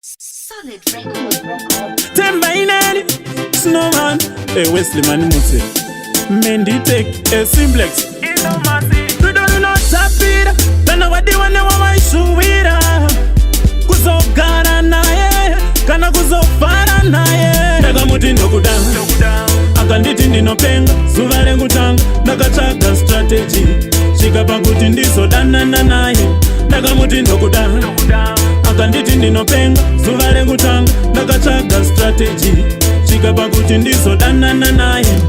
Solid record. Temba inani Snowman, hey Wesley Manimutse, Menditech, a Simplex. Rudo runotapira kana wadiwa newawaishuwira kuzogara naye kana kuzofara naye. Ndakamuti ndokuda, akanditi ndinopenga. Zuva rekutanga ndakatsvaga strategy, svika pakuti ndizodanana naye. Ndakamuti ndokuda, akanditi ndinopenga. Zuva rekutanga ndakatsvaga strategy, svika pakuti ndizodanana naye.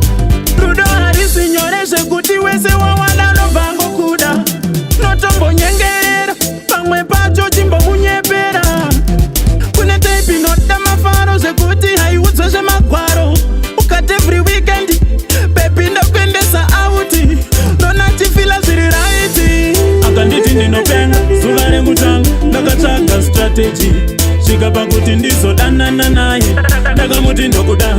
Rudo harisi nyore zvekuti wese wawada nobva ngokuda. Notombonyengerera, pamwe pacho chimbomunyepera. Kune type inoda mafaro zvekuti haiudzwe zvemagwaro. Ukati every weekend, "Baby, ndokuendesa out," nona chifila zviri right. Akanditi ndinopenga. Zuva rekutanga ndakatsvaga strategy, svika pakuti ndizodanana naye. Ndakamuti ndokuda,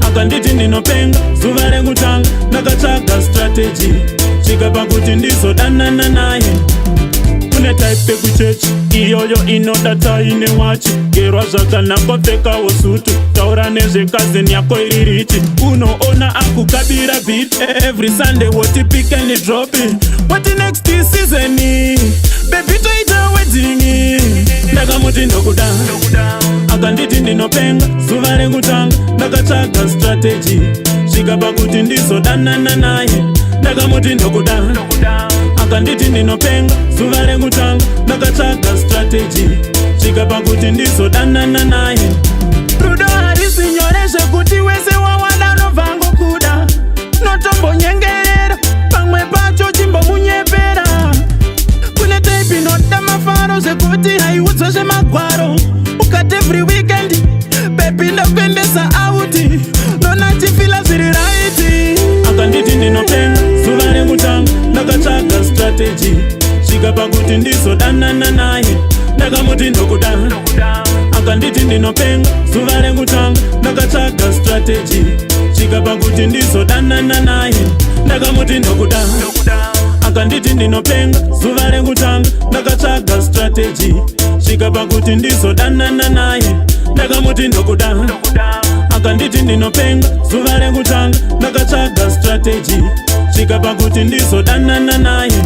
akanditi ndinopenga. Zuva rekutanga ndakatsvaga strategy, svika pakuti ndizodanana naye. Kune type yekuchechi, iyoyo inoda tai newachi, gerwa zvakanaka, pfekawo sutu, taura nezvecousin yako iri rich. Unoona akukabira beat every Sunday, woti pick and drop, woti next season, baby, toita wedding. Ndakamuti ndokuda, akanditi ndinopenga. Zuva rekutanga ndakatsvaga strategy, svika pakuti ndizodanana naye. Ndakamuti ndokuda, akanditi ndinopenga. Zuva rekutanga ndakatsvaga strategy, svika pakuti ndizodanana naye. Rudo harisi nyore zvekuti wese wawada nobva ngokuda. Notombonyengerera, pamwe pacho chimbomunyepera. Kune type inoda mafaro zvekuti haiudzwe zvemagwaro. Ukati every weekend, "Baby, ndokuendesa out," nona chifila zviri right. Akanditi ndinopenga. Zuva rekutanga ndakatsvaga strategy, svika pakuti ndizodanana naye. Ndakamuti ndokuda, akanditi ndinopenga. Zuva rekutanga ndakatsvaga strategy, svika pakuti ndizodanana naye. Ndakamuti ndokuda, akanditi ndinopenga. Zuva rekutanga ndakatsvaga strategy, svika pakuti ndizodanana naye. Ndakamuti ndokuda, akanditi ndinopenga. Zuva rekutanga ndakatsvaga strategy, svika pakuti ndizodanana naye.